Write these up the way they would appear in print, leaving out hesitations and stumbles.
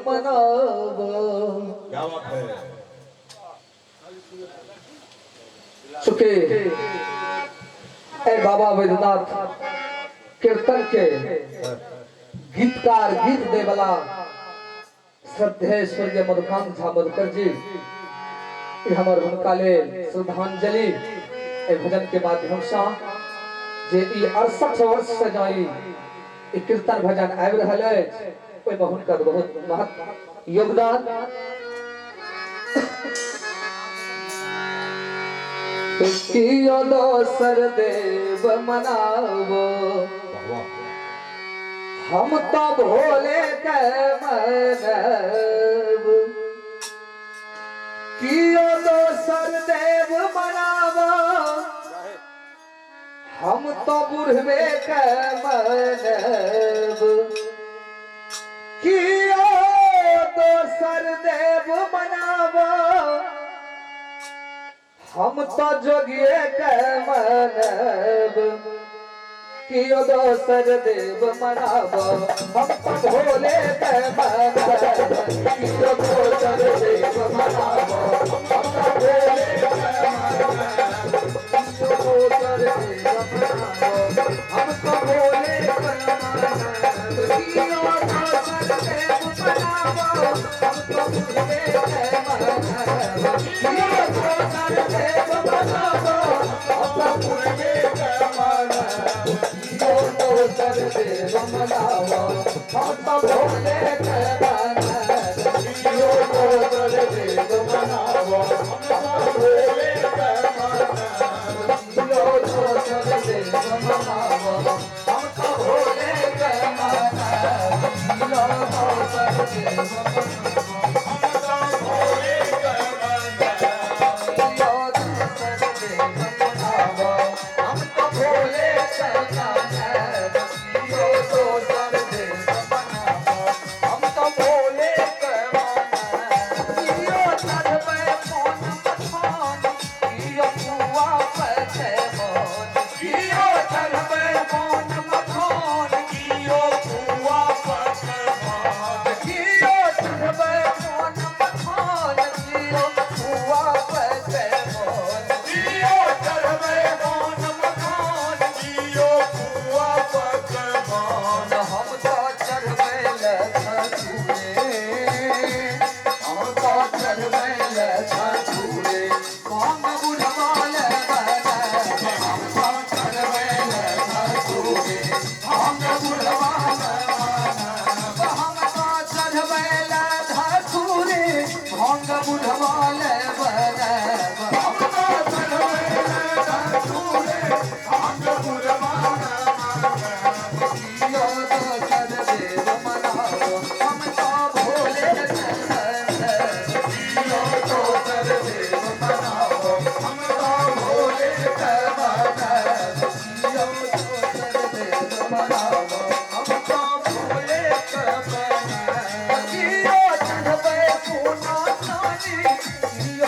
मनाबो। क्या बात है। चूँकि ए बाबा वैद्यनाथ कीर्तन के गीतकार गीत दे वाला श्रद्धेय स्वर्गीय मधुकांत झा मधुकर जी, ई हमर हुनका लेल श्रद्धांजलि एहि भजन के माध्यम से, जे ई 68 वर्ष से जो ई कीर्तन भजन आबि रहल अछि ओहिमे हुनकर बहुत महत्व योगदान। कियो दोसर देव मनाबो, हम तो भोले के मनब। कियो दोसर देव मनाबो, हम तो बुढ़बे के मनब। कियो दोसर देव मनाबो, हम तो जोगिए के मनब। कियो दोसर देव मनाबो, हम तो भोले के मनब। कियो दोसर देव मनाबो, हम तो भोले के मनब। कियो दोसर देव मनाबो, हम तो भोले के मनब। कियो दोसर देव मनाबो, हम तो भोले के मनब। कियो दोसर देव मनाबो, हम तो भोले के मनब। कियो दोसर देव मनाबो, हम तो भोले के मनब। कियो दोसर देव मनाबो, हम तो भोले के मनब। कियो दोसर देव मनाबो, हम तो भोले के मनब। कियो दोसर देव मनाबो, हम तो भोले के मनब। कियो दोसर देव मनाबो, हम तो भोले के मनब। कियो दोसर देव मनाबो, हम तो भोले के मनब। कियो चढ़बै कोन मखान, कियो पुआ पके मोन। कियो चढ़बै कोन मखान, कियो पुआ पकवान। कियो चढ़बै कोन मखान, कियो पुआ पके मोन। कियो चढ़बै कोन मखान, कियो पुआ पकवान। हम तो चढ़बै ले धतूरे, हम तो चढ़बै ले धतूरे, भांग बुढ़वा ले बनब। हम तो चढ़बै ले धतूरे, भांग बुढ़वा ले बनब। हम तो चढ़बै ले धतूरे, भांग बुढ़वा ले बनब। हम तो चढ़बै ले धतूरे, भांग बुढ़वा ले मनब। कियो दोसर देव मनाबो, हम तो भोले के मनब। कियो दोसर देव मनाबो, हम तो भोले के मनब। कियो दोसर देव मनाबो, हम तो भोले के मनब। कियो चढ़बै सोना चानी, कियो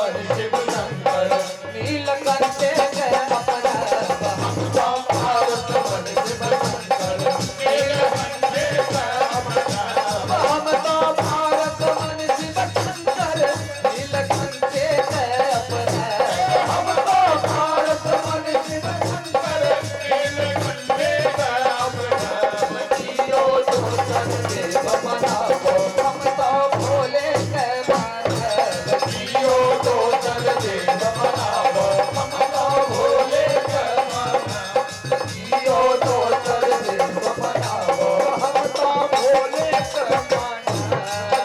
मन शिव शंकर नीलकंठे के अपनावा। हम तो भारत मन शिव शंकर नीलकंठे के अपनावा। हम तो भारत मन शिव शंकर नीलकंठे के अपनावा। हम तो भारत मन शिव शंकर नीलकंठे के अपनावा। जियो दोसर देव मनावो, हम तो भोले के मानव। जियो दोसर देव मनावो, हम तो भोले के मानव। जियो दोसर देव मनावो, हम तो भोले के मानव।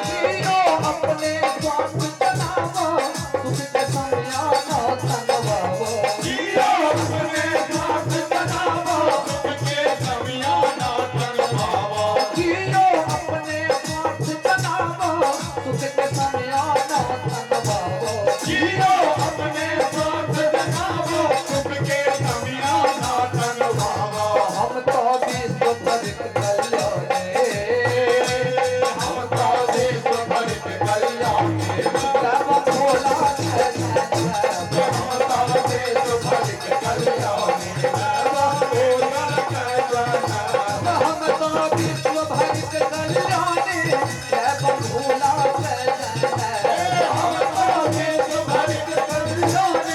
जियो अपने स्वार्थ चलावो, सुख के समिया न तंगवावो। जियो अपने स्वार्थ चलावो, सुख के समियाना तंगवावो। जियो अपने स्वार्थ चलावो, सुख के समिया न तंगवावो। जियो अपने स्वार्थ चलावो, सुख के समियाना तंगवावो। हम तो विश्व भर के कल्याणे, हम तो विश्व भर के कल्याणे, बाबा भोला के जानब। हम तो विश्व भर के कल्याणे, बाबा भोला के जानब। हम तो विश्व भर के कल्याणे, बाबा भोला के जानब। हम तो विश्व भर के कल्याणे,